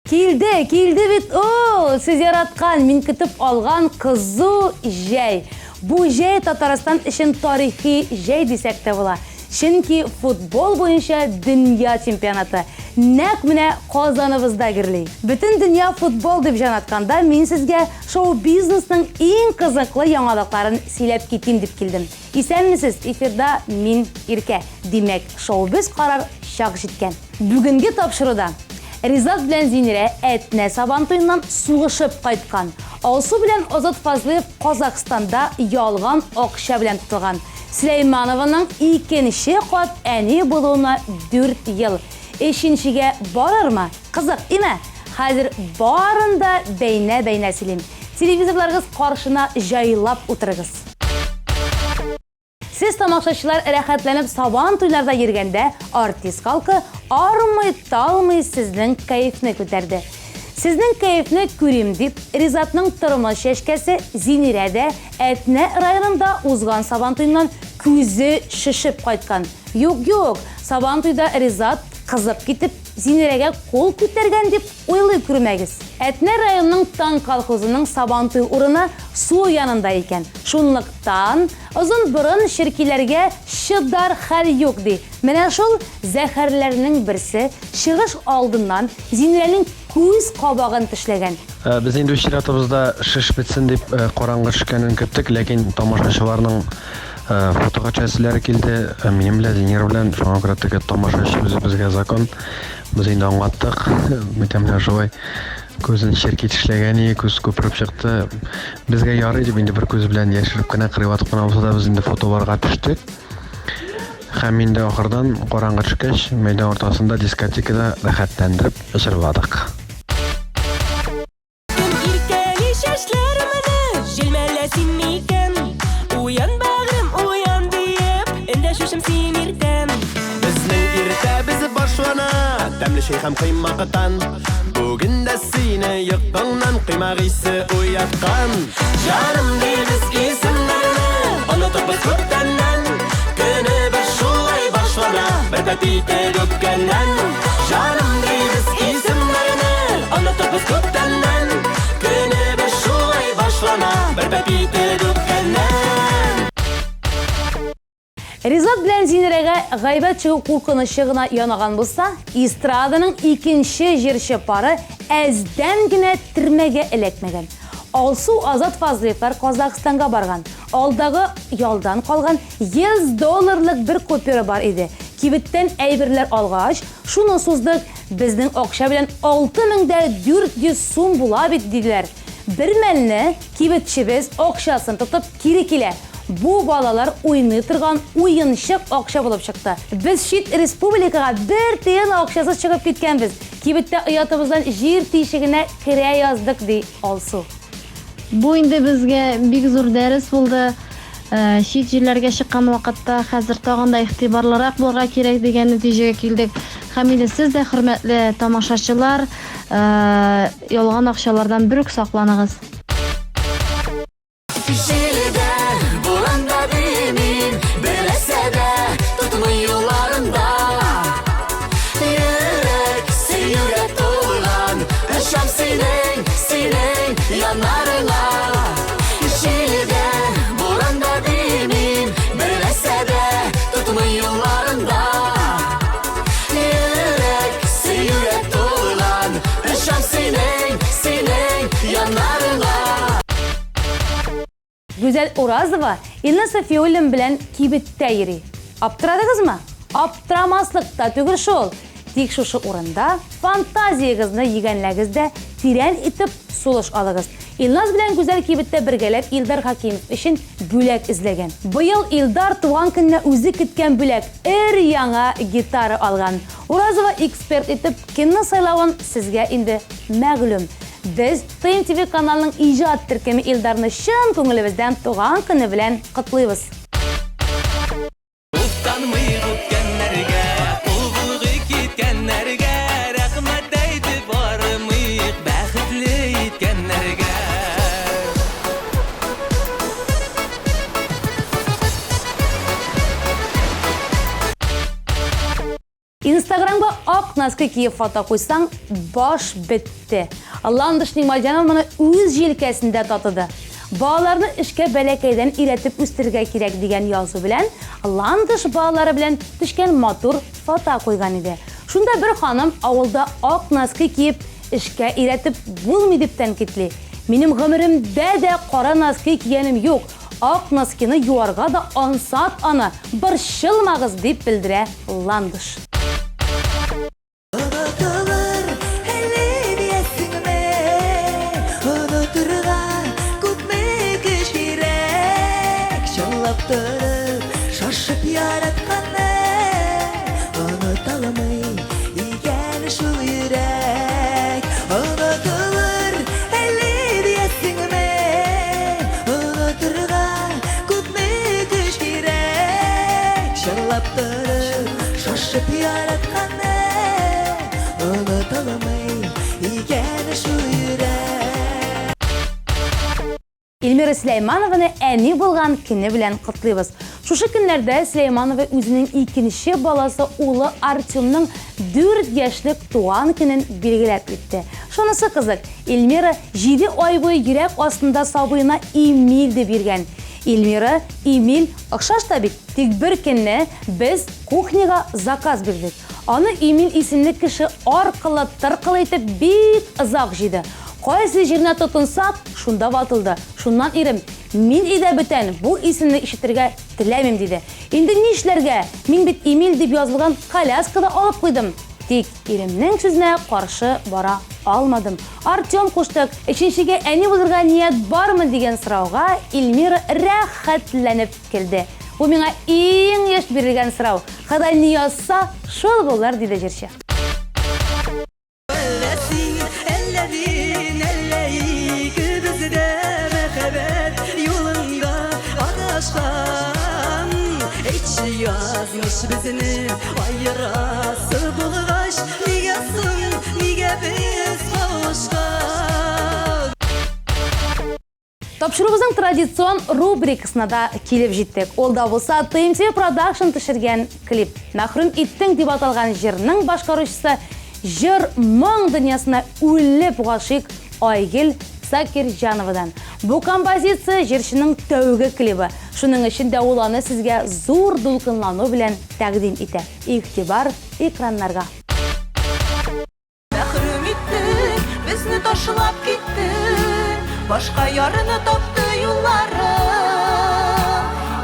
Килде, килде бит ул! Сез яраткан, мин көтеп алган кызу җәй. Бу җәй Татарстан өчен тарихи җәй дисәк тә була. Чөнки футбол буенча дөнья чемпионаты нәкъ менә Казаныбызда гөрли. Бөтен дөнья футбол дип җан атканда, мин сезгә шоу-бизнесның иң кызыклы яңалыкларын сөйләп китим дип килдем. Исәнмесез, эфирда мин, Иркә. Димәк, шоу-биз карар чак җиткән. Бүгенге тапшыруда Ризат белән Зинирә Әтнә Сабантуеннан сугышып кайткан. Алсу белән Азат Фазлыев Казахстанда ялган акча белән тотылган. Сөләйманованың икенче кат әни булуына дүрт ел. Өченчегә барырмы? Кызык, име? Хәзер барын да бәйнә-бәйнә сөйлим. Телевизорларыгыз каршына җайлап утырыгыз. Сез тамашачылар рәхәтләнеп сабан туйларда йөргәндә, артист халкы армый-талмый сезнең кәефне күтәрде. Сезнең кәефне күрим дип, Ризатның тормыш чәчкәсе Зинирә дә Әтнә районында узган сабантуеннан күзе шешеп кайткан. Юк-юк, сабантуйда Ризат кызып китеп, Зинирәгә кул күтәргән дип уйлый күрмәгез. Әтнә районының Таң колхозының Сабантуй урыны су янында икән. Шунлыктан, озын борын черкиләргә чыдар хәл юк, ди. Менә шул зәһәрләрнең берсе чыгыш алдыннан Зинирәнең күз кабагын тешләгән. Без инде үз чиратыбызда шеш бетсен дип караңгы төшкәнен көттек, ләкин тамашачыларның фотога төшәселәре килде. Минем белән, Зинира белән, шуңа күрә теге тамашачы үзе безгә закон. Без инде аңлаттык. Менә менә шулай күзен черки тешләгән и, күз күпереп чыкты. Безгә ярый дип инде бер күз белән яшереп кенә, кырыйлатып кына булса да без инде фотоларга төштек. Һәм инде ахырдан караңгы төшкәч, мәйдан уртасында дискотекада рәхәтләндереп җырладык. Кем иркәли чәчләремне, җилмәлә син микән? Уян, бәгърем, уян диеп, эндәшүчем син иртән. Безнең иртәбез башлана тәмле чәй һәм коймактан. Бүген дә сине йокыңнан коймак исе уяткан. Җаным дибез исемнәрне, онытып без күптәннән. Көнебез шулай башлана, бер тәти итеп үпкәннән. Җаным дибез исемнәрне, онытып без күптәннән. Көнебез шулай башлана, бер тәти итеп үпкәннән. Ризат белән Зинирәгә гайбәт чыгу куркынычы гына янаган булса, эстраданың икенче җырчы пары әздән генә төрмәгә эләкмәгән. Алсу Азат Фазлыевлар Казахстанга барган. Алдагы ялдан калган 100 долларлык бер купюра бар иде. Кибеттән әйберләр алгач, шуны суздык, безнең акча белән 6400 сум була бит, диделәр. Бер мәлне кибетчебез акчасын тотып кире килә. Бу балалар уйный торган уенчык акча булып чыкты. Без чит республикага бер тиен акчасыз чыгып киткәнбез. Кибеттә оятыбыздан җир тишегенә керә яздык, ди Алсу. Бу инде безгә бик зур дәрес булды. Чит җирләргә чыккан вакытта хәзер тагын да игътибарлырак булырга кирәк дигән нәтиҗәгә килдек. Һәм инде сез дә, хөрмәтле тамашачылар, ялган акчалардан берүк сакланыгыз. Җилдә, буранда димим, бер нәрсә дә тотмый юлларында. Йөрәк сөюгә тулган, очам синең, синең яннарыңа. Җилдә, буранда димим, бер нәрсә дә тотмый юлларында. Йөрәк сөюгә тулган, очам синең, синең яннарыңа. Гүзәл Уразова Илназ Сафиуллин белән кибеттә йөри. Аптырадыгызмы? Аптырамаслык та түгел шул. Тик шушы урында фантазиягезне йөгәнләгез дә тирән итеп сулыш алыгыз. Илназ белән Гүзәл кибеттә бергәләп Илдар Хәкимов өчен бүләк эзләгән. Быел Илдар туган көненә үзе көткән бүләк, өр-яңа гитара алган. Уразова эксперт итеп кемне сайлавын сезгә инде мәгълүм. Без, ТНТV каналының иҗат төркеме Илдарны чын күңелебездән туган көне белән котлыйбыз! Уфтанмыйк үткәннәргә, кул болгый киткәннәргә, рәхмәт әйтеп арымыйк бәхетле иткәннәргә. Инстаграмга ак носки киеп фото куйсаң, баш бетте. Ландыш Нигъмәтҗанова моны үз җилкәсендә татыды. Балаларны эшкә бәләкәйдән өйрәтеп үстерергә кирәк дигән язу белән Ландыш балалары белән төшкән матур фото куйган иде. Шунда бер ханым авылда ак носки киеп эшкә өйрәтеп булмый дип тәнкыйтьли. Минем гомеремдә дә кара носки кигәнем юк, ак носкины юарга да ансат аны, борчылмагыз, дип белдерә Ландыш. Онытылыр әле диясеңме? Онытырга күпме көч кирәк? Чынлап торып, шашып яратканны Оныталмый икән шул йөрәк. Онытылыр әле диясеңме? Онытырга күпме көч кирәк? Чынлап торып, шашып яратканны Оныталмый икән шул йөрәк. Эльмира Сөләйманованы әни булган көне белән котлыйбыз. Шушы көннәрдә Сөләйманова үзенең икенче баласы улы Артемның 4 яшьлек туган көнен билгеләп үтте. Шунысы кызык, Эльмира 7 ай буе йөрәк астында сабыена Эмиль дип йөргән. Эльмира, Эмиль охшаш та бит, тик бер көнне без кухняга заказ бирдек. Аны Эмиль исемле кеше аркылы-торкылы итеп бик озак җыйды. Кайсы җиренә тотынсак, шунда ватылды. Шуннан ирем, Мин өйдә бүтән бу исемне ишетергә теләмим, диде. Инде нишләргә? Мин бит Эмиль дип язылган коляска да алып куйдым. Тик иремнең сүзенә каршы бара алмадым. Артем куштык, өченчегә әни булырга ният бармы дигән сорауга Эльмира рәхәтләнеп көлде. Бу миңа иң еш бирелгән сорау. Ходай ни язса, шул булыр, диде җырчы. Әллә син, әллә мин, әллә икебез дә мәхәббәт юлында адашкан. Әйтче, язмыш безне аерасы булгач, нигә соң, нигә без кавышкан? Тапшыруыбызның традицион рубрикасына да килеп җиттек. Ул да булса TMTV Production төшергән клип. Мәхрүм иттең дип аталган җырның башкаручысы җыр моң дөньясына үлеп гашыйк Айгөл Закирҗановадан. Бу композиция җырчының тәүге клибы. Шуның өчен дә ул аны сезгә зур дулкынлану белән тәкъдим итә. Игътибар экраннарга. Мәхрүм итте, безне ташлап китте, Башка ярны тапты юллары.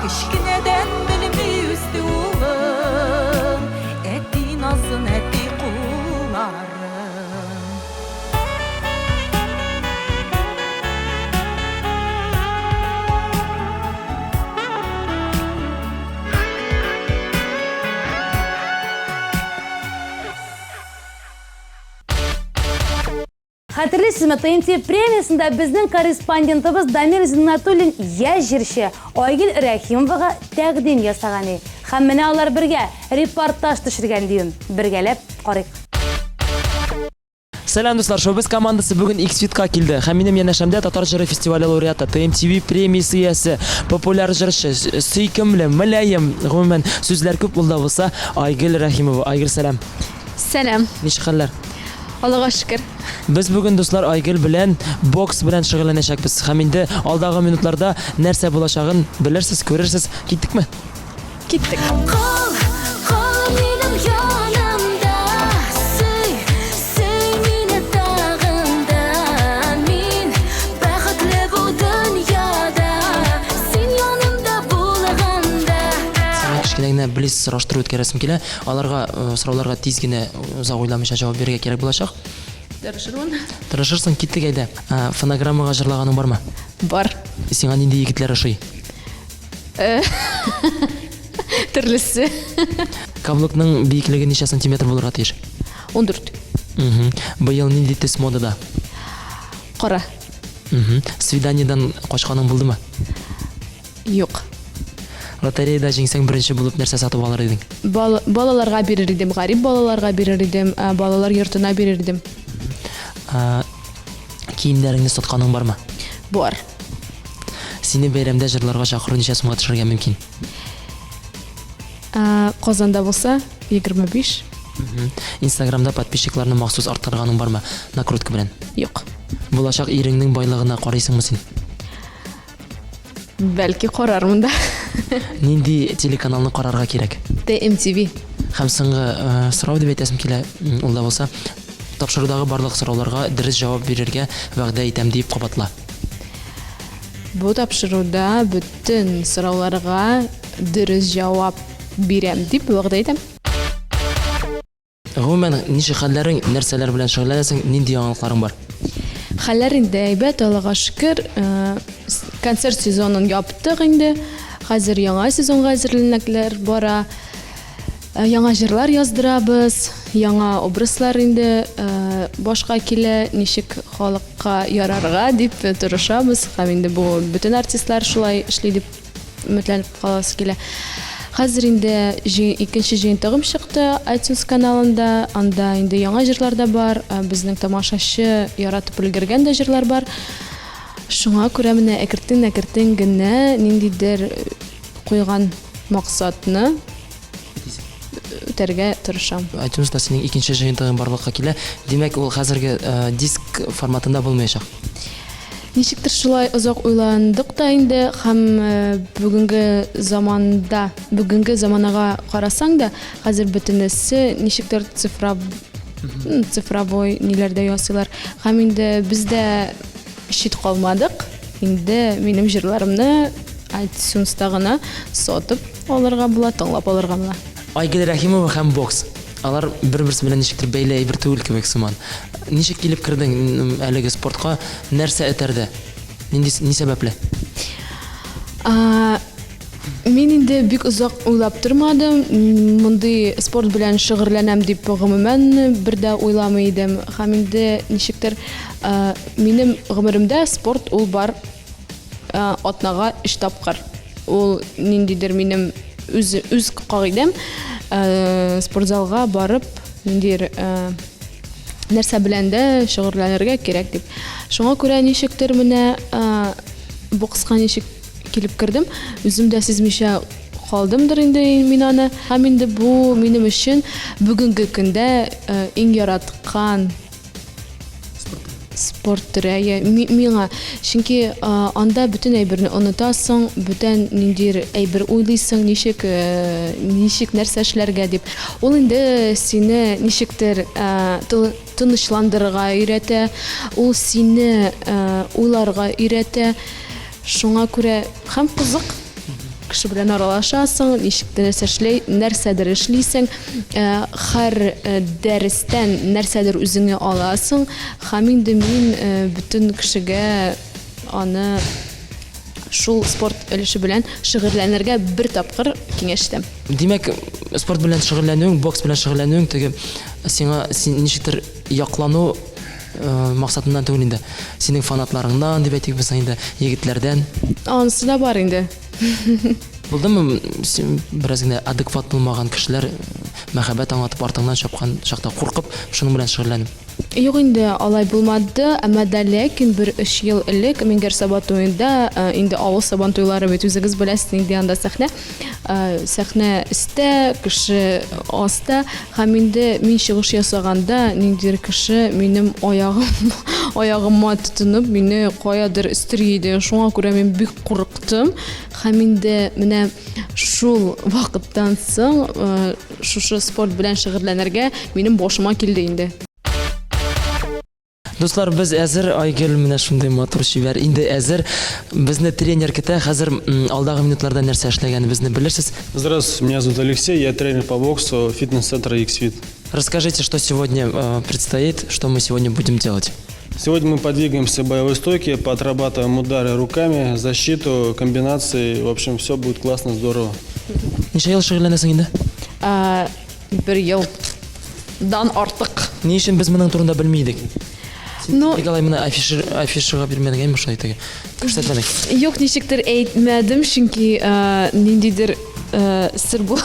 Кечкенәдән белми үсте улым, Әти назын, әти кулларын. Хәтерлисезме, ТНТ премиясендә безнең корреспондентыбыз Дамир Зиннатуллин яшь җырчы Айгөл Рәхимовага тәкъдим ясаган иде. Һәм менә алар бергә репортаж төшергән диюем. Бергәләп карыйк. Сәлам, дуслар! Шоу-біз командасы бүген X-Fitка килде. Һәм минем янәшәмдә Татар җыры фестивале лауреаты, TMTV премиясе иясе, популяр җырчы, сөйкемле, мөлаем, гомумән, сүзләр күп ул да булса, Айгөл Рәхимова. Айгөл, сәлам! Сәлам! Ничек хәлләр? Аллага шөкер. Без бүген, дуслар, Айгөл белән бокс белән шөгыльләнәчәкбез. Һәм инде алдагы минутларда нәрсә булачагын белерсез, күрерсез. Киттекме? Киттек. Кал, кал минем янымда, сөй, сөй мине тагын да. Мин бәхетле бу дөньяда, син янымда булганда. Сиңа кечкенә генә блиц сораштыру үткәрәсем килә. Аларга сорауларга тиз генә, озак уйламыйча җавап бирергә кирәк булачак. Тырышырмын. Тырышырсың, киттек әйдә. Фонограммага җырлаганың бармы? Бар. Сиңа нинди егетләр ошый? Төрлесе. Каблукның биеклеге ничә сантиметр булырга тиеш? 14. Быел нинди төс модада? Кара. Свиданиедан качканың булдымы? Юк. Лотереяда җиңсәң, беренче булып нәрсә сатып алыр идең? Бал, балаларга бирер идем, гарип балаларга бирер идем, балалар йортына бирер идем. Киемнәреңне сатканың бармы? Бар. Сине бәйрәмдә җырларга чакыру ничә сумга төшәргә мөмкин? Казанда булса, 25. Инстаграмда подписчикларны махсус арттырганың бармы? Накрутка белән. Юк. Булачак иреңнең байлыгына карыйсыңмы син? Бәлки карармын да. Нинди телеканалны карарга кирәк? TMTV. Һәм соңгы э, сорау дип әйтәсем килә, ул да булса, тапшырудагы барлык сорауларга дөрес җавап бирергә вәгъдә итәм дип кабатла. Бу тапшыруда бөтен сорауларга дөрес җавап бирәм дип вәгъдә итәм. Гомумән, ничек хәлләрең, нәрсәләр белән шөгыльләнәсең, нинди яңалыкларың бар? Хәлләр инде әйбәт, Аллага шөкер. Э, концерт сезонын яптык инде. Хәзер яңа сезонга әзерләнәкләр бара. Э, яңа җырлар яздырабыз, яңа образлар инде э, башка килә, ничек халыкка ярарга дип тырышабыз. Һәм инде бу бөтен артистлар шулай эшли дип өметләнеп каласы килә. Хәзер инде икенче җыентыгым чыкты iTunes каналында. Анда инде яңа җырлар да бар, безнең тамашачы яратып өлгергән дә җырлар бар. Шуңа күрә менә әкертен-әкертен генә ниндидер куйган максатны үтәргә тырышам. iTunes'та синең икенче җыентыгың барлыкка килә. Димәк, ул хәзерге диск форматында булмаячак. Ничектер шулай озак уйландык та инде һәм бүгенге заманда, бүгенге заманага карасаң да, хәзер бөтенесе ничектер цифра цифровой ниләрдә ясыйлар. Һәм инде без дә чит калмадык. Инде минем җырларымны iTunes-та гына сатып алырга була, тыңлап алырга була. Айгөл Рәхимова һәм бокс. Алар бер-берсе белән ничектер бәйле әйбер түгел кебек сыман. Ничек килеп кердең әлеге спортка? Нәрсә этәрде? Нинди ни сәбәпле? Мин инде бик озак уйлап тормадым. Мондый спорт белән шөгыльләнәм дип гомумән бер дә уйламый идем. Һәм инде ничектер минем гомеремдә спорт ул бар атнага өч тапкыр. Ул ниндидер минем үз үз кагыйдәм. Спортзалга барып, ниндидер нәрсә белән дә шөгыльләнергә кирәк дип. Шуңа күрә ничектер менә бокска ничек килеп кердем, үзем дә сизмичә калдымдыр инде мин аны. Һәм инде бу минем өчен бүгенге көндә иң яраткан Спорт төре, әйе, миңа. Чөнки анда бөтен әйберне онытасың, бүтән ниндидер әйбер уйлыйсың, ничек, э, ничек нәрсә эшләргә дип. Ул инде сине ничектер э, тынычландырырга өйрәтә, ул сине э, уйларга өйрәтә. Шуңа күрә һәм кызык. Кеше белән аралашасың, ничек тә нәрсә эшләй, нәрсәдер эшлисең, э, һәр э, дәрестән нәрсәдер үзеңә аласың. Һәм инде мин э, бөтен кешегә аны шул спорт өлеше белән шөгыльләнергә бер тапкыр киңәш итәм. Димәк, спорт белән шөгыльләнүең, бокс белән шөгыльләнүең теге сиңа син ничектер яклану максатыннан түгел инде. Синең фанатларыңнан дип әйтик без инде, егетләрдән. Анысы да бар инде. Булдымы син бераз генә адекват булмаган кешеләр мәхәббәт аңлатып артыңнан чапкан чакта куркып, шуның белән шөгыльләнеп? Юк инде, алай булмады, әмма дә ләкин бер өч ел элек Миңгәр Сабантуенда, инде авыл Сабантуйлары бит үзегез беләсез нинди анда сәхнә. Сәхнә өстә, кеше аста һәм инде мин чыгыш ясаганда ниндидер кеше минем аягым аягыма тотынып мине каядыр өстери иде. Шуңа күрә мин бик курыктым һәм инде менә шул вакыттан соң шушы спорт белән шөгыльләнергә минем башыма килде инде. Дуслар, без әзер. Айгөл менә шундый матур чибәр. Инде әзер. Безне тренер көтә. Хәзер алдагы минутларда нәрсә эшләгәнебезне белерсез. Здравствуйте, меня зовут Алексей, я тренер по боксу фитнес-центра X-Fit. Расскажите, что сегодня э, предстоит, что мы сегодня будем делать? Сегодня мы подвигаемся в боевой стойке, поотрабатываем удары руками, защиту, комбинации. В общем, все будет классно, здорово. Ничә ел шөгыльләнәсең инде? Бер елдан артык. Ни өчен без моның турында белми идек? Ну, Николай моны афиша, афишага бирмәдең, әйме шулай теге? Күрсәтмәдең. Юк, ничектер әйтмәдем, чөнки э, ниндидер э, сер бул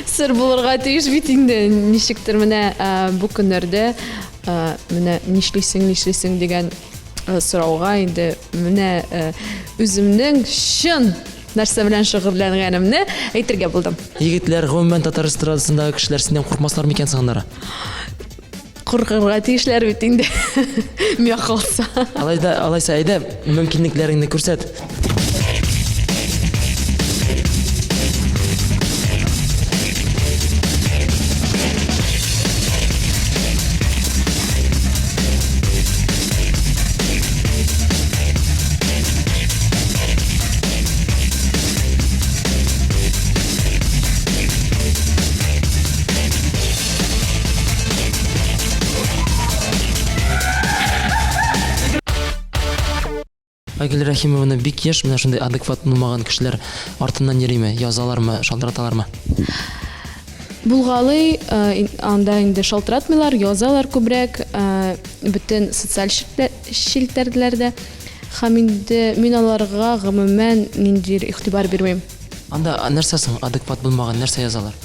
сер булырга тиеш бит инде. Ничектер менә э, бу көннәрдә э, менә нишлисең, нишлисең дигән э, сорауга инде менә э, үземнең чын. Нәрсә белән шөгыльләнгәнемне әйтергә булдым. Егетләр, гомумән, татар эстрадасындагы кешеләр синнән куркмаслар микән соң аннары? Куркырга тиешләр бит инде. Миңа калса. Алай да, алайса, әйдә, мөмкинлекләреңне күрсәт. Айгөл Рәхимованы бик еш менә шундый адекват булмаган кешеләр артыннан йөриме, язалармы, шалтыраталармы? Булгалый, э, анда инде шалтыратмыйлар, язалар күбрәк, э, бөтен социаль челтәрләрдә. Һәм инде мин аларга гомумән ниндидер игътибар бирмим. Анда нәрсә соң адекват булмаган, нәрсә язалар?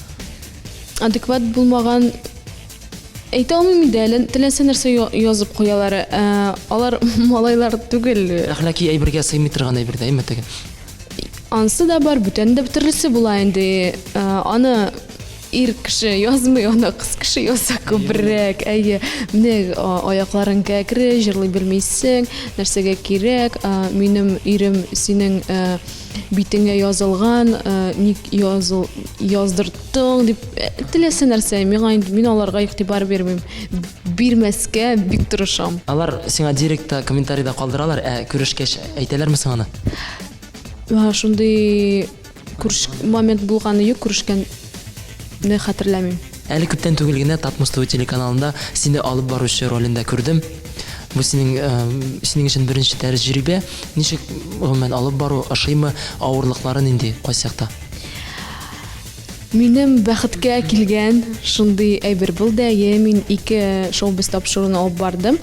Адекват булмаган әйтә алмыйм инде әле, теләсә нәрсә язып куялар. Ә, алар малайлар түгел. Әхлаки әйбергә сыймый торган әйбер дә, әйме теге? Ансы да бар, бүтәне дә төрлесе була инде. Ә, аны ир кеше язмый, аны кыз кеше яза күбрәк. Әйе, менә аякларың кәкре, җырлый белмисең, нәрсәгә кирәк, минем ирем синең битеңә язылган, ник языл, яздырттың дип, теләсә нәрсә, миңа инде мин аларга игътибар бирмим. Бирмәскә бик тырышам. Алар сиңа директта комментарийда калдыралар, ә күрешкәч әйтәләрме соң аны? Шундый Күреш момент булганы юк, күрешкәнне хәтерләмим. Әле күптән түгел генә Татмус ТВ телеканалында сине алып баручы ролендә күрдем. Бу синең синең өчен беренче тәҗрибә. Ничек гомумән алып бару, ошыймы, авырлыклары нинди, кайсы якта? Минем бәхеткә килгән шундый әйбер булды, әйе, мин ике шоу-биз тапшыруны алып бардым.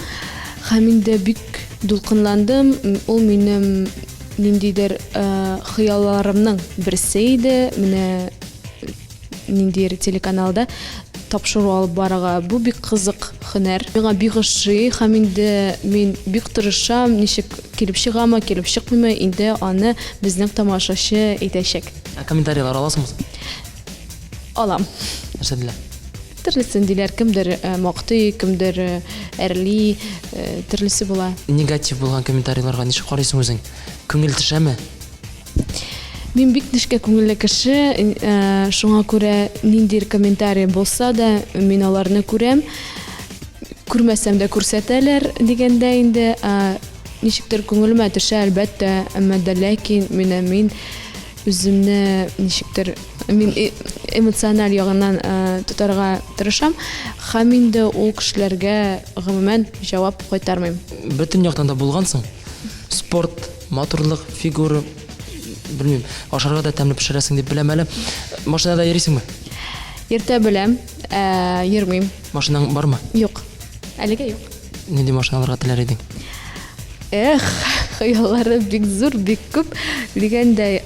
Һәм инде бик дулкынландым. Ул минем Ниндидер хыялларымның берсе иде, менә ниндидер телеканалда тапшыру алып барырга. Бу бик кызык һөнәр. Миңа бик ошый һәм инде мин бик тырышам, ничек килеп чыгамы, килеп чыкмыймы, инде аны безнең тамашачы әйтәчәк. Ә комментарийлар аласыңмы? Алам. Нәрсә диләр? Төрлесен диләр, кемдер мактый, кемдер әрли, төрлесе була. Негатив булган комментарийларга ничек карыйсың үзең? Күңел төшәме? Мин бик нечкә күңелле кеше, шуңа күрә ниндидер комментарий булса да, мин аларны күрәм. Күрмәсәм дә күрсәтәләр дигәндә инде, ничектер күңелемә төшә, әлбәттә, әмма дә ләкин менә мин Үземне ничектер мин эмоциональ ягыннан тотарга тырышам һәм инде ул кешеләргә гомумән җавап кайтармыйм. Бөтен яктан да булгансың. Спорт, матурлык, фигура, белмим, ашарга да тәмле пешерәсең дип беләм әле. Машинада йөрисеңме? Йөртә беләм, ә йөрмим. Машинаң бармы? Юк. Әлегә юк. Нинди машина алырга теләр идең? Эх, хыяллары бик зур, бик күп дигәндәй,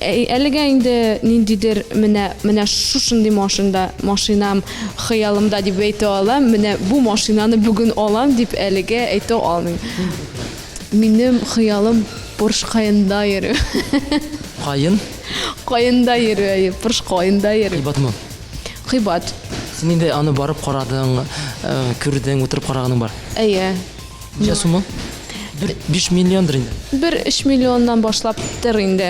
әлегә инде ниндидер менә менә шушындый машинда, машинам хыялымда дип әйтә алам, менә бу машинаны бүген алам дип әлегә әйтә алмыйм. Минем хыялым Порш каенда йөрү. Каен? Каенда йөрү, әйе, Порш каенда йөрү. Кыйбатмы? Кыйбат. Син инде аны барып карадың, күрдең, утырып караганың бар. Әйе. Ничә сум ул? Бер 5 миллиондыр инде. Бер 3 миллионнан башлаптыр инде.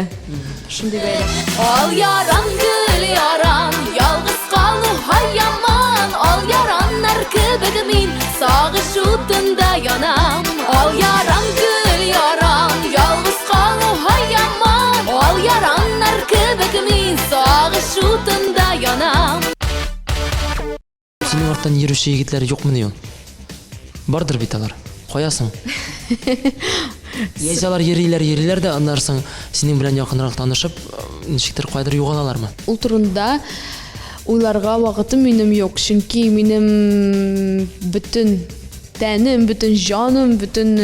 Шундый бәяләр. Ал ярам, гөл ярам, ялгыз калу һай яман. Ал яраннар кебек мин сагыш утында янам. Ал ярам, гөл ярам, ялгыз калу һай яман. Ал яраннар кебек мин сагыш утында янам. Синең арттан йөрүче егетләр юкмыни ул? Бардыр бит алар. Кая соң? Яисә алар йөриләр, йөриләр дә, аннары соң синең белән якынрак танышып, ничектер каядыр югалалармы? Ул турында уйларга вакытым минем юк, чөнки минем бөтен тәнем, бөтен җаным, бөтен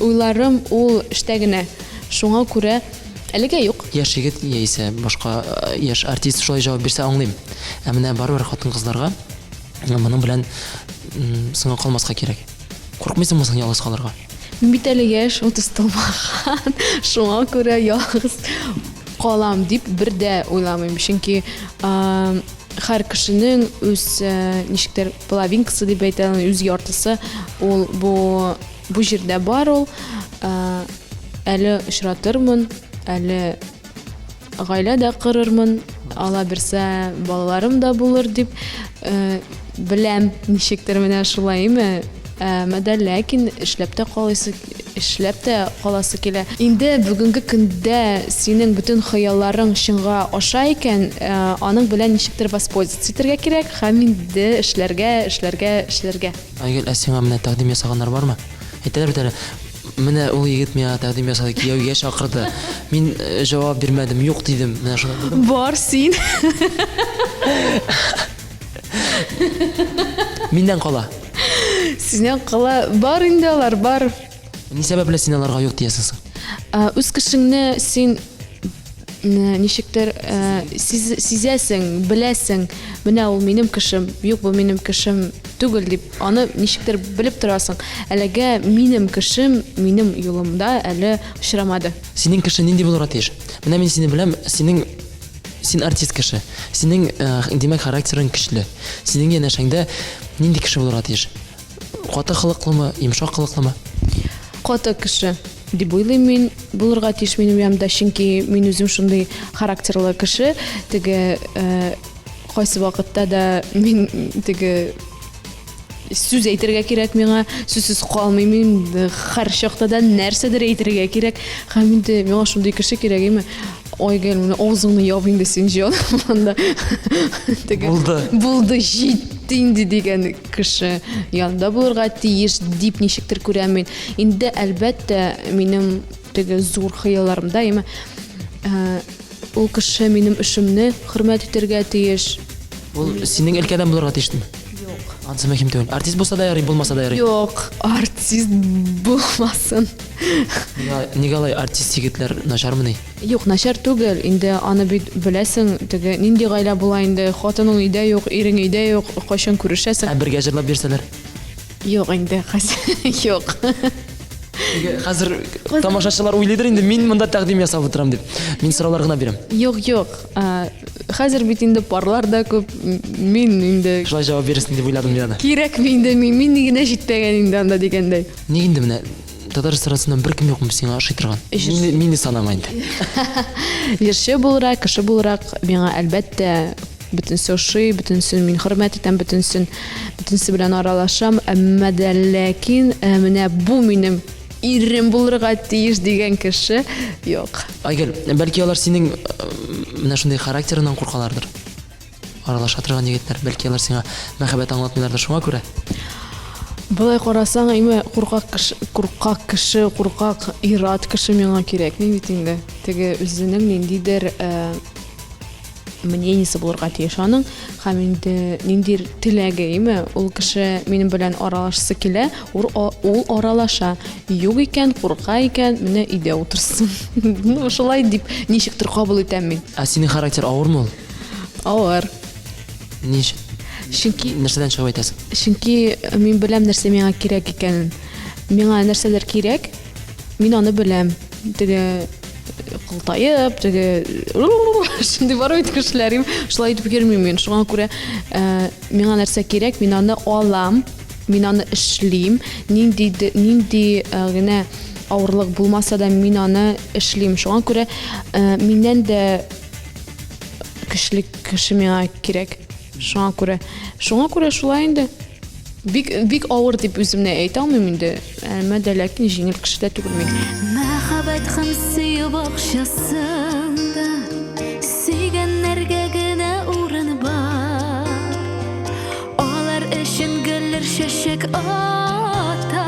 уйларым ул эштә генә. Шуңа күрә Әлегә юк. Яшь егет яисә башка яшь артист шулай җавап бирсә аңлыйм. Ә менә барыбер хатын-кызларга моның белән соңга калмаска кирәк. Куркмыйсыңмы соң ялгыз калырга? Мин бит әле яшь, 30 тулмаган, шуңа күрә ялгыз калам дип бер дә уйламыйм. Чөнки һәр кешенең үз ничектер половинкасы дип әйтә алам, үз яртысы ул бу бу җирдә бар ул. Әле очратырмын, әле Гаилә дә корырмын, Алла бирсә, балаларым да булыр дип э, беләм, ничектер менә шулаймы. Әмма дә ләкин эшләп тә каласы, эшләп тә каласы килә. Инде бүгенге көндә синең бөтен хыялларың чынга аша икән, э, аның белән ничектер воспользоваться итәргә кирәк һәм инде эшләргә, эшләргә, эшләргә. Айгөл, ә сиңа менә тәкъдим ясаганнар бармы? Әйтәләр бит әле, Менә ул егет миңа тәкъдим ясады, кияүгә чакырды. Мин э, җавап бирмәдем, юк дидем. Менә шулай булдымы? Бар син. Миннән кала. Синнән кала бар инде алар, бар. Ни сәбәпле син аларга юк диясең соң? Ә, Үз кешеңне син ничектер э, сизәсең, беләсең, менә ул минем кешем, юк, бу минем кешем түгел дип, аны ничектер белеп торасың. Әлегә минем кешем минем юлымда әле очрамады. Синең кеше нинди булырга тиеш? Менә мин сине беләм, синең син артист кеше. Синең, э, димәк, характерың көчле. Синең янәшәңдә нинди кеше булырга тиеш? Каты холыклымы, йомшак холыклымы? Каты кеше дип уйлыйм мин, булырга тиеш минем янымда, чөнки мин үзем шундый характерлы кеше, теге э, кайсы вакытта да мин теге сүз әйтергә кирәк миңа, сүзсез калмыйм мин, һәр чакта да нәрсәдер әйтергә кирәк. Һәм инде миңа шундый кеше кирәк име? Айгөл, менә авызыңны яп инде син җаным анда. Теге Булды. Булды, җитте инде дигән кеше янында булырга тиеш дип ничектер күрәм мин. Инде әлбәттә, минем теге зур хыялларымда, яме э, ул кеше минем эшемне хөрмәт итәргә тиеш. Ул синең өлкәдән булырга тиешме? Юк. Анысы мөһим түгел. Артист булса да ярый, булмаса да ярый. Юк, артист булмасын. Нигә, нигә алай артист егетләр начармыни? Юк, начар түгел, инде аны бит беләсең, теге нинди гаилә була инде, хатының өйдә юк, ирең өйдә юк, кайчан күрешәсең? Ә бергә җырлап йөрсәләр? Юк инде, хәзер юк. Теге хәзер тамашачылар уйлыйдыр инде, мин монда тәкъдим ясап утырам дип. Мин сораулар гына бирәм. Юк, юк. Хәзер бит инде парлар да күп, мин инде Шулай җавап бирерсең дип уйладым мин аны. Кирәкми инде, мин мин генә җитмәгән инде анда дигәндәй. Ник инде менә Татар эстрадасыннан беркем юкмы сиңа ошый торган? Мине, мине санама инде. Җырчы буларак, кеше буларак миңа әлбәттә бөтенесе ошый, бөтенесен мин хөрмәт итәм, бөтенесен бөтенесе белән аралашам, әмма дә ләкин э, менә бу минем ирем булырга тиеш дигән кеше юк. Айгөл, бәлки алар синең э, менә шундый характерыңнан куркалардыр? Аралаша торган егетләр, бәлки алар сиңа мәхәббәт аңлатмыйлардыр, шуңа күрә. Болай карасаң, әйме, куркак кеше, куркак кеше, куркак ир-ат кеше миңа кирәкми бит инде. Теге үзенең ниндидер э, мнениесе булырга тиеш аның һәм инде ниндидер теләге, әйме, ул кеше минем белән аралашасы килә, ул, ул аралаша. Юк икән, курка икән, менә өйдә утырсын. Ну, шулай дип ничектер кабул итәм мин. Ә синең характер авырмы ул? Авыр. Ни өчен? Чөнки Нәрсәдән чыгып әйтәсең? Чөнки мин беләм нәрсә миңа кирәк икәнен. Миңа нәрсәләр кирәк, мин аны беләм. Теге кылтаеп, теге шундый бар бит кешеләр, шулай итеп йөрмим мин. Шуңа күрә э, миңа нәрсә кирәк, мин аны алам, мин аны эшлим. Нинди нинди э, генә авырлык булмаса да, мин аны эшлим. Шуңа күрә э, миннән дә көчле кеше миңа кирәк. Шуңа күрә. Шуңа күрә шулай инде. Бик бик авыр дип үземне әйтә алмыйм инде. Әмма дә ләкин җиңел кеше дә түгел мин. Мәхәббәт һәм сөю бакчасында сөйгәннәргә генә урын бар. Алар өчен гөлләр чәчәк ата,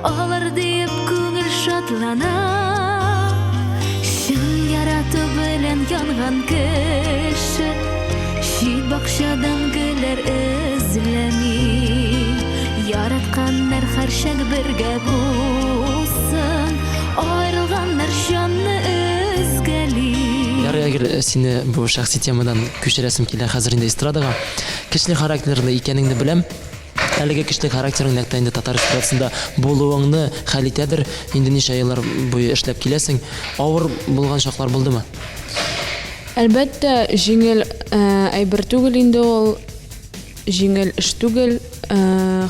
алар диеп күңел шатлана. Чын ярату белән янган кеше чит бакчадан гөлләр эзләми. Яратканнар һәрчак бергә булсын, аерылганнар җанны өзгәли. Ярый, Айгөл, сине бу шәхси темадан күчерәсем килә хәзер инде эстрадага. Көчле характерлы икәнеңне беләм. Әлеге көчле характерың нәкъ тә инде татар эстрадасында булуыңны хәл итәдер. Инде ничә еллар буе эшләп киләсең. Авыр булган чаклар булдымы? Әлбәттә, җиңел әйбер түгел инде ул. Җиңел эш түгел,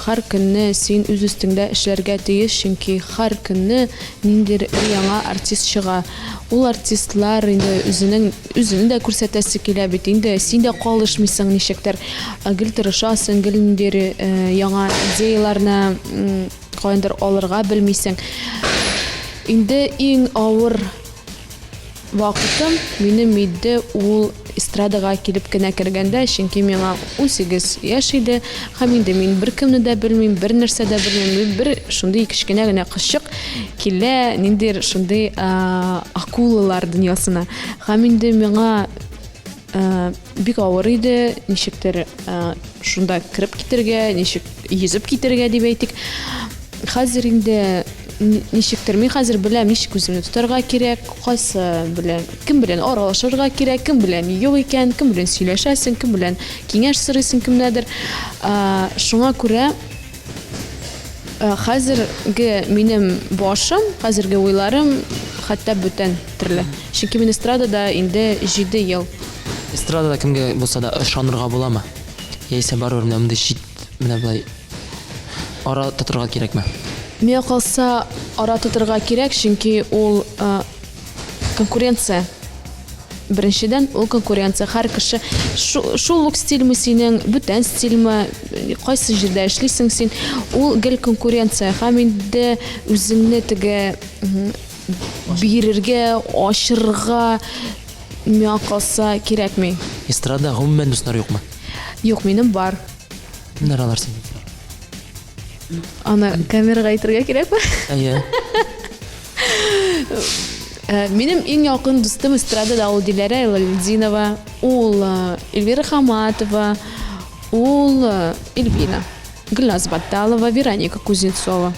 һәр көнне син үз өстеңдә эшләргә тиеш, чөнки һәр көнне ниндидер өр-яңа артист чыга. Ул артистлар инде үзенең үзен дә күрсәтәсе килә бит инде, син дә калышмыйсың ничектер, гел тырышасың, гел ниндидер яңа идеяләрне каяндыр алырга белмисең. Инде иң авыр Вакытым минем иде ул эстрадага килеп кенә кергәндә, чөнки миңа 18 яшь иде һәм инде мин беркемне дә белмим, бер нәрсә дә белмим. Мин бер шундый кечкенә генә кызчык килә ниндидер шундый акулалар дөньясына. Һәм инде миңа бик авыр иде, ничектер шунда кереп китергә, ничек йөзеп китергә дип әйтик. Хәзер инде ничектер мин хәзер беләм, ничек үземне тотарга кирәк, кайсы белән, кем белән аралашырга кирәк, кем белән юк икән, кем белән сөйләшәсең, кем белән киңәш сорыйсың кемнәдер. Шуңа күрә хәзерге минем башым, хәзерге уйларым хәтта бүтән төрле. Чөнки мин эстрадада инде 7 ел. Эстрадада кемгә булса да ышанырга буламы? Яисә барыбер менә мондый чит, менә болай Ара тотырга кирәкме? Миңа калса, ара тотырга кирәк, чөнки ул конкуренция. Беренчедән, ул конкуренция. Һәр кеше шул ук стильме синең, бүтән стильме, кайсы җирдә эшлисең син, ул гел конкуренция. Һәм инде үзеңне теге бирергә, ачырга, миңа калса, кирәкми. Эстрадада гомумән дуслар юкмы? Юк, минем бар. Кемнәр алар синең дуслар? Аны камерага әйтергә кирәкме? Әйе. Э, минем иң якын дустым эстрадада ул Диләрә Илалетдинова, ул э, Эльвира Хаматова, ул э, Эльвина, Гөлназ Батталова, Вероника Кузнецова.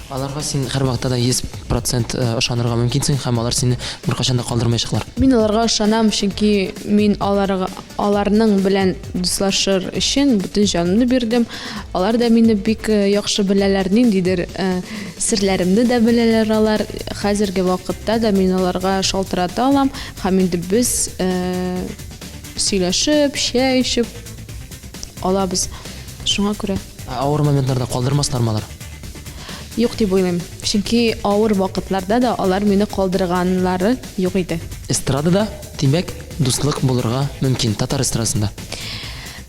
Аларга син һәрвакытта да 100% э, ышанырга мөмкинсең һәм алар сине беркайчан да калдырмаячаклар. Мин аларга ышанам, чөнки мин аларга аларның белән дуслашыр өчен бөтен җанымны бирдем. Алар да мине бик э, яхшы беләләр, ниндидер э, серләремне дә беләләр алар. Хәзерге вакытта да мин аларга шалтырата алам һәм инде без сөйләшеп, чәй эчеп алабыз. Шуңа күрә. Ә авыр моментларда калдырмаслармы алар? Юк дип уйлыйм. Чөнки авыр вакытларда да алар мине калдырганнары юк иде. Эстрадада, димәк, дуслык булырга мөмкин, татар эстрадасында.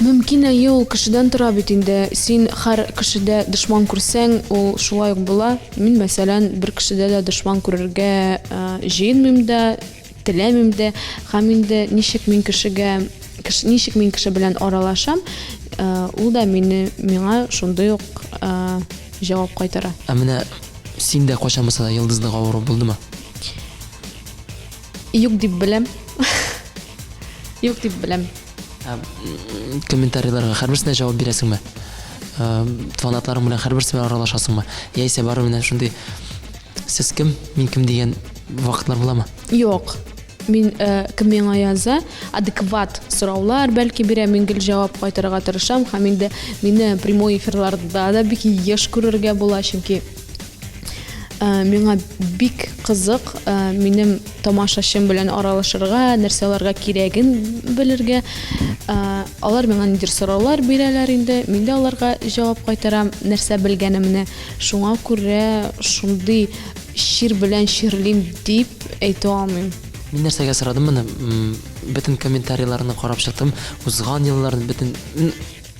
Мөмкин, әйе, ул кешедән тора бит инде. Син һәр кешедә дошман күрсәң, ул шулай ук була. Мин, мәсәлән, бер кешедә дә дошман күрергә җыенмыйм да, Теләмим дә. Һәм инде ничек мин кешегә, ничек мин кеше белән аралашам, ул да мине, миңа шундый ук җавап кайтара. Ә менә синдә кайчан булса да йолдызлык авыруы булдымы? Юк дип беләм. Юк дип беләм. Ә комментарийларга һәрберсенә җавап бирәсеңме? Фанатларың белән һәрберсе белән аралашасыңмы? Яисә барыбер менә шундый Сез кем, мин кем дигән вакытлар буламы? Юк. Мин э, кем миңа яза, адекват сораулар бәлки бирә, мин гел җавап кайтарырга тырышам һәм инде мине прямой эфирларда да бик еш күрергә була, чөнки э, миңа бик кызык э, минем тамашачым белән аралашырга, нәрсә аларга кирәген белергә. Э, алар миңа ниндидер сораулар бирәләр инде, мин дә аларга җавап кайтарам, нәрсә белгәнемне. Шуңа күрә шундый чир белән чирлим дип әйтә алмыйм. Мин нәрсәгә сорадым моны, бөтен комментарийларны карап чыктым, узган елларны бөтен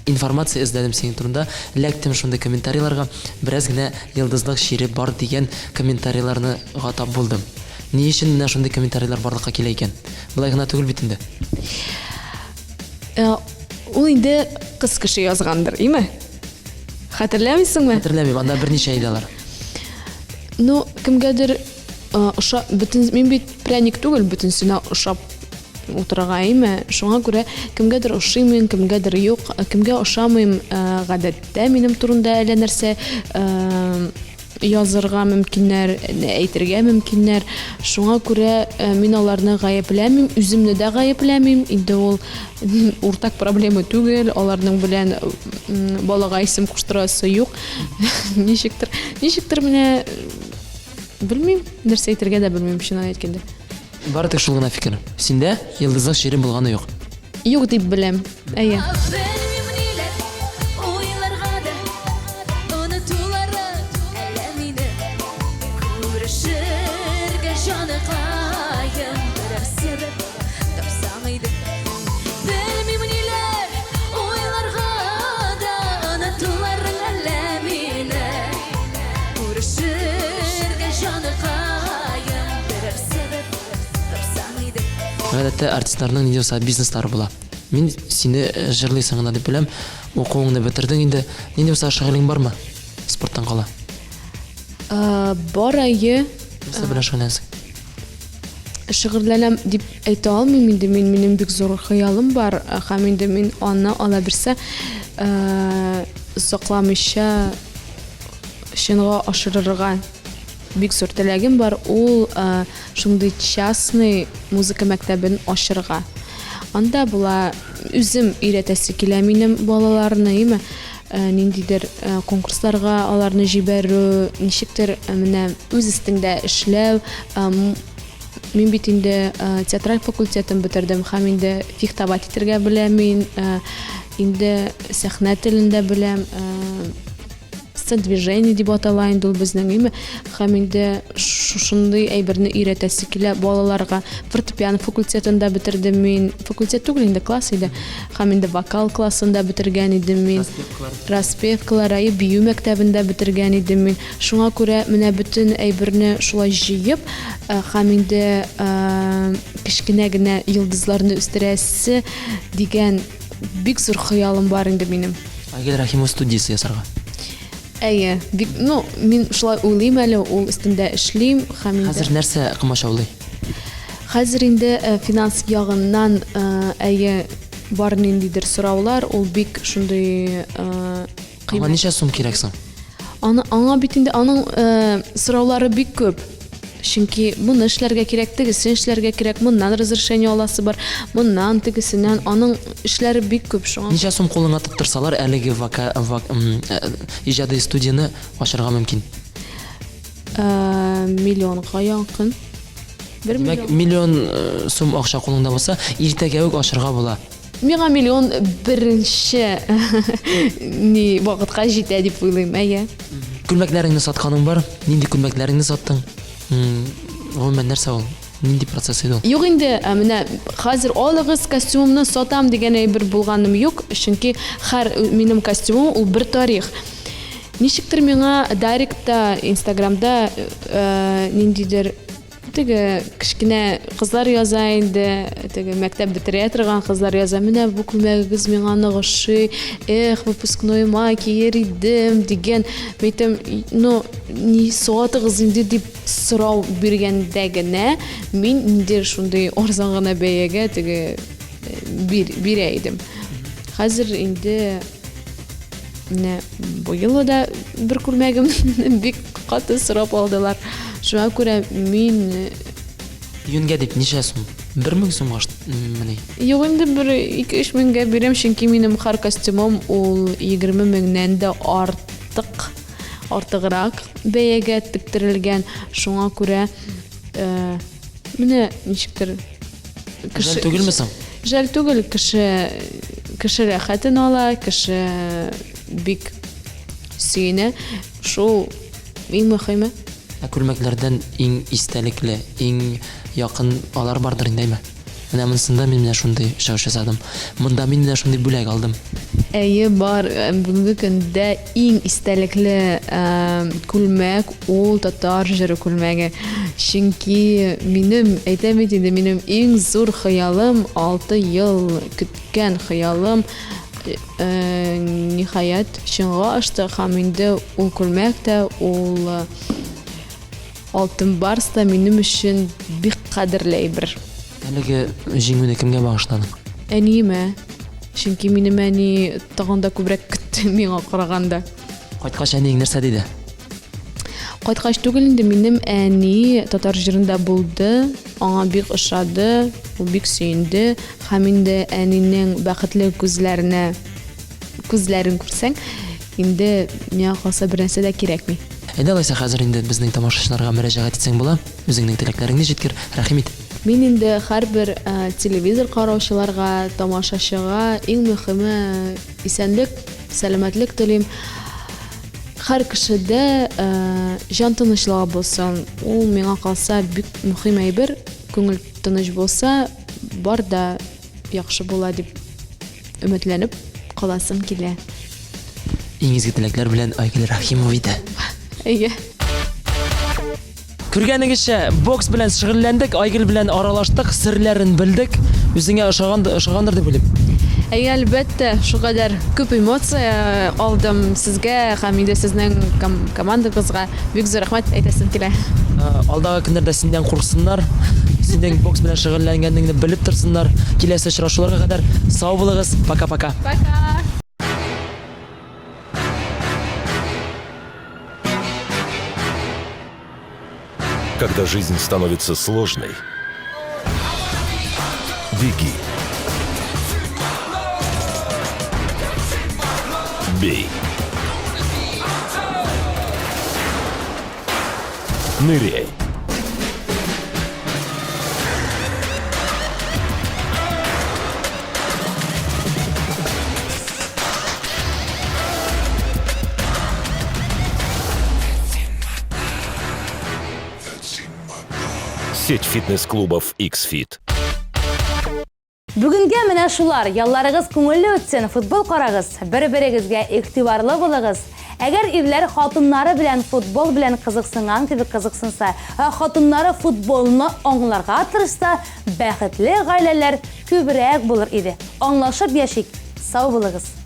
информация эзләдем синең турында, эләктем шундый комментарийларга, бераз генә йолдызлык чире бар дигән комментарийларны га тап булдым. Ни өчен менә шундый комментарийлар барлыкка килә икән? Болай гына түгел бит инде. Э, ул инде кыз кеше язгандыр, име? Хәтерләмисеңме? Хәтерләмим, анда берничә иде алар. Ну, кемгәдер э, ошап, бөтен мин бит пряник түгел, бөтенсенә ошап утырырга име. Шуңа күрә кемгәдер ошыйм мин, кемгәдер юк, кемгә ошамыйм, э, гадәттә минем турында әллә нәрсә э, язырга мөмкиннәр, әйтергә мөмкиннәр. Шуңа күрә мин аларны гаепләмим, үземне дә гаепләмим. Инде ул уртак проблема түгел, аларның белән балага исем куштырасы юк. Ничектер, ничектер менә белмим, нәрсә әйтергә дә белмим, чынын әйткәндә. Бары тик шул гына фикер. Синдә йолдызлык чире булганы юк. Юк дип беләм. Әйе. Белмим ниләр уйларга да, онытулары әллә мине. Күрешергә җаныкаем, берәр сәбәп тапсаң иде. Белмим ниләр уйларга да, онытуларың әллә мине. Күрешергә җаныкаем, берәр сәбәп тапсаң иде. Гадәттә артистларның нинди булса бизнеслары була. Мин сине җырлыйсың гына дип беләм. Укуыңны бетердең инде. Нинди булса шөгылең бармы? Спорттан кала. Бар, әйе. Нәрсә белән шөгыльләнәсең? Шөгыльләнәм дип әйтә алмыйм инде мин. Минем бик зур хыялым бар һәм инде мин аны ала бирсә сакламыйча чынга ашырырга бик зур теләгем бар. Ул шундый частный музыка мәктәбен ачырга. Анда була үзем өйрәтәсе килә минем балаларны, име, ниндидер конкурсларга аларны җибәрү, ничектер менә үз өстеңдә эшләү. Мин бит инде театраль факультетын бетердем һәм инде фехтовать итәргә беләм мин, инде сәхнә телен дә беләм. Сцендвижение дип атала инде ул безнең, име? Һәм инде шушындый әйберне өйрәтәсе килә балаларга. Фортепиано факультетын да бетердем мин. Факультет түгел инде, класс иде. Һәм инде вокал классын да бетергән идем мин. Распевкалар, әйе, бию мәктәбен дә бетергән идем мин. Шуңа күрә менә бөтен әйберне шулай җыеп, һәм инде кечкенә генә йолдызларны үстерәсе дигән Бик зур хыялым бар инде минем. Айгөл Рәхимова студиясе ясарга. Әйе, бик, ну, мин шулай уйлыйм әле, ул өстендә эшлим һәм инде. Хәзер нәрсә комачаулый? Хәзер инде финанс ягыннан, әйе, бар ниндидер сораулар, ул бик шундый Аңа ничә сум кирәк соң? Аны, аңа бит инде аның э, сораулары бик күп. Чөнки моны эшләргә кирәк, тегесен эшләргә кирәк, моннан разрешение аласы бар, моннан, тегесеннән. Аның эшләре бик күп шуңа. Ничә сум кулыңа тоттырсалар, әлеге вака, вак, э, иҗади студияне ачарга мөмкин? Э, миллионга якын. Бер Димәк, миллион. миллион э, сум акча кулыңда булса, иртәгә үк ачарга була. Миңа миллион беренче ни вакытка җитә дип уйлыйм, әйе. Күлмәкләреңне сатканың бар? Нинди күлмәкләреңне саттың? Гомумән, нәрсә ул? Нинди процесс иде ул? Юк инде, ә менә хәзер алыгыз костюмымны сатам дигән әйбер булганым юк, чөнки һәр минем костюмым ул бер тарих. Ничектер миңа директта, инстаграмда ниндидер Теге кечкенә кызлар яза инде, теге мәктәп бетерә торган кызлар яза. Менә бу күлмәгегез миңа нык ошый. Эх, выпускнойыма киер идем дигән. Мин әйтәм, ну, ни сатыгыз инде дип сорау биргәндә генә мин инде шундый арзан гына бәягә теге э, бир, бирә идем. Хәзер инде Менә бу юлы да бер күлмәгемне бик каты сорап алдылар. Шуңа күрә мин э, Июньгә дип ничә сум? 1000 сумга мени? Юк инде бер 2-3 меңгә бирәм, чөнки минем һәр костюмым ул 20 меңнән дә артык, артыграк бәягә тектерелгән. Шуңа күрә э, менә ничектер Жәл түгелме соң? Жәл түгел, кеше кеше рәхәтен ала, кеше бик сөенә. Шул иң мөхиме. Ә күлмәкләрдән иң истәлекле, иң якын алар бардыр инде, әйме? Менә монысында мин менә шундый чыгыш ясадым. Монда мин менә шундый бүләк алдым. Әйе, бар. Бүгенге көндә иң истәлекле күлмәк ул татар җыры күлмәге. Чөнки минем, әйтәм бит инде, минем иң зур хыялым, 6 ел көткән хыялым, ниһаять, чынга ашты һәм инде ул күлмәк тә, ул Алтын барс та минем өчен бик кадерле әйбер. Әлеге җиңүне кемгә багышладың? Әниемә. Чөнки минем әни тагын да күбрәк көтте миңа караганда. Кайткач әниең нәрсә диде? Кайткач түгел инде, минем әни татар җырында булды, аңа бик ошады, ул бик сөенде һәм инде әнинең бәхетле күзләренә күзләрен күрсәң, инде миңа калса бернәрсә дә кирәкми. Әйдә алайса хәзер инде безнең тамашачыларга мөрәҗәгать итсәң була, үзеңнең теләкләреңне җиткер, рәхим ит. Мин инде һәрбер телевизор караучыларга, тамашачыга иң мөхиме исәнлек, сәламәтлек телим. Һәр кешедә җан тынычлыгы булсын. Ул миңа калса бик мөхим әйбер. Күңел тыныч булса, бар да яхшы була дип өметләнеп каласым килә. Иң изге теләкләр белән Айгөл Рәхимова иде. Әйе. Күргәнегезчә, бокс белән шөгыльләндек, Айгөл белән аралаштык, серләрен белдек. Үзеңә ошаган, ошагандыр дип уйлыйм. Әйе, әлбәттә, шулкадәр күп эмоция алдым сезгә һәм инде сезнең командагызга бик зур рәхмәт әйтәсем килә. Алдагы көннәрдә синнән курыксыннар, синең бокс белән шөгыльләнгәнеңне белеп торсыннар. Киләсе очрашуларга кадәр сау булыгыз. Пока-пока. Пока! Когда жизнь становится сложной, беги. Бей. Ныряй. Сеть фитнес-клубов X-Fit. Бүгенгә менә шулар. Ялларыгыз күңелле үтсен, футбол карагыз, бер-берегезгә игътибарлы булыгыз. Әгәр ирләр хатыннары белән футбол белән кызыксынган кебек кызыксынса, ә хатыннары футболны аңларга тырышса, бәхетле гаиләләр күбрәк булыр иде. Аңлашып яшик, сау булыгыз!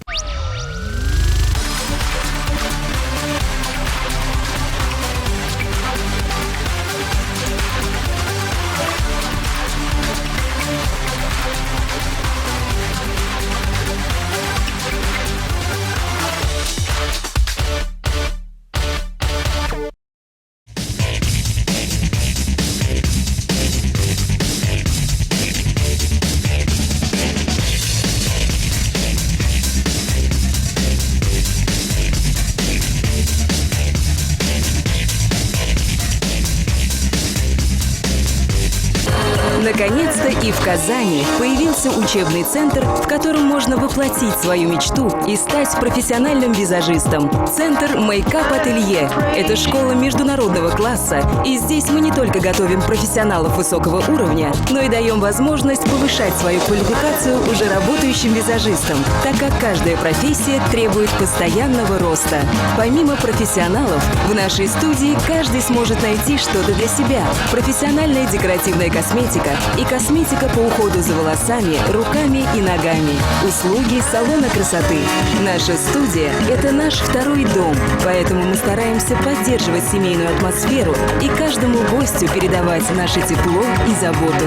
Наконец-то и в Казани появился учебный центр, в котором можно воплотить свою мечту и стать профессиональным визажистом. Центр Мейкап Ателье – это школа международного класса, и здесь мы не только готовим профессионалов высокого уровня, но и даем возможность повышать свою квалификацию уже работающим визажистам, так как каждая профессия требует постоянного роста. Помимо профессионалов, в нашей студии каждый сможет найти что-то для себя. Профессиональная декоративная косметика и косметика по уходу за волосами, руками и ногами. Услуги салона красоты. Наша студия – это наш второй дом, поэтому мы стараемся поддерживать семейную атмосферу и каждому гостю передавать наше тепло и заботу.